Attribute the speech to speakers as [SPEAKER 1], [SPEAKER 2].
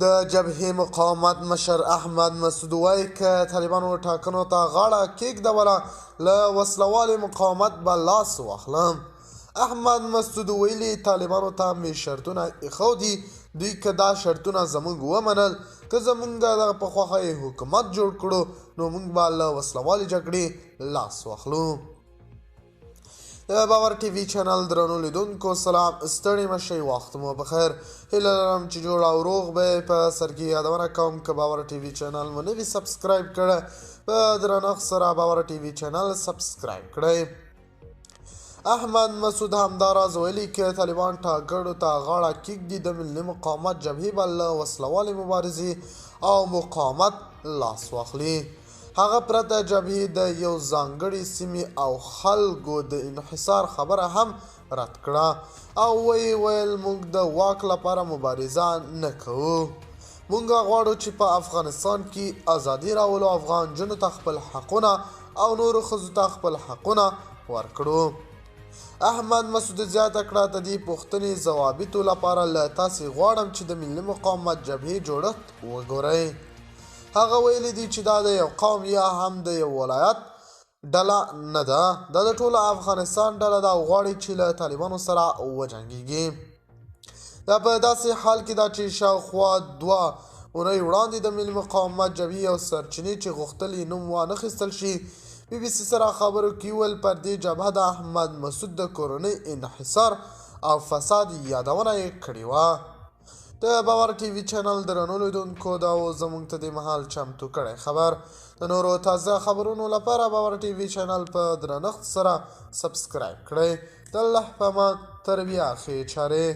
[SPEAKER 1] د جبهې مقاومت مشر احمد مسعود وایي، که طالبانو ټاکنو ته غاړه کېږدوله، له وسلهوالې مقاومت به لاس واخلم. احمد مسعود ویلي، طالبانو ته مې شرطونه ایښودي، دوی که دا شرطونه زموږ ومنل، که زموږ دغه په خوښه یې حکومت جوړ کړو، نو موږ به له وسلهوالې جګړې لاس واخلو. د باور ټي وي چینل درنو لیدونکو سلام، ستړي مه شئ، وخت مو بخیر. هیله لرم چې جوړ او روغ به. په سر کې یادونه کوم، که باور ټي وي چینل مو نه وي سبسکرایب کړی، په درنښت سره باور ټي وي چینل سبسکرایب کړئ. احمد مسعود همداراز ویلي، که طالبان ټاکنو ته غاړه کېږدي، د ملي مقاومت جبهې به له وسلهوالې مبارزې او مقاومت لاس واخلي. هغه پرته جبهې د یو ځانګړي سیمې او خلکو د انحصار خبره هم رد کړه او ویې ویل، موږ د واک لپاره مبارزه نه کوو، موږ غواړو چې په افغانستان کې ازادي راولو، افغان نجونو ته خپل حقونه او نورو ښځو ته خپل حقونه ورکړو. احمد مسعود زیاته کړه، د دې پوښتنې ځوابیتو لپاره له تاسې غواړم چې د ملي مقاومت جبهې جوړښت وګورئ. هغه ویلي دي چې دا د یو قوم یا هم د یو ولایت ډله نه ده، دا د ټول افغانستان ډله ده او غواړي چې له طالبانو سره وجنګیږي. دا په داسې حال کې ده چې شاوخوا 2 اونۍ وړاندې د ملي مقاومت جبهې او سرچینې چې غوښتل یې نوم وانه خیستل شي، بي بي سي سره خبرو کې وویل، پر دې جبهه د احمد مسعود د کورنۍ انحصار او فساد یادونه یې کړې وه. د باور ټي وي چینل درنو لیدونکو، دا و زموږ ته دې مهال چمتو کړی خبر. د نورو تازه خبرونو لپاره باور ټي وي چینل په درنښت سره سبسکرایب کړئ. د الله په امان، تر بیا ښې چارې.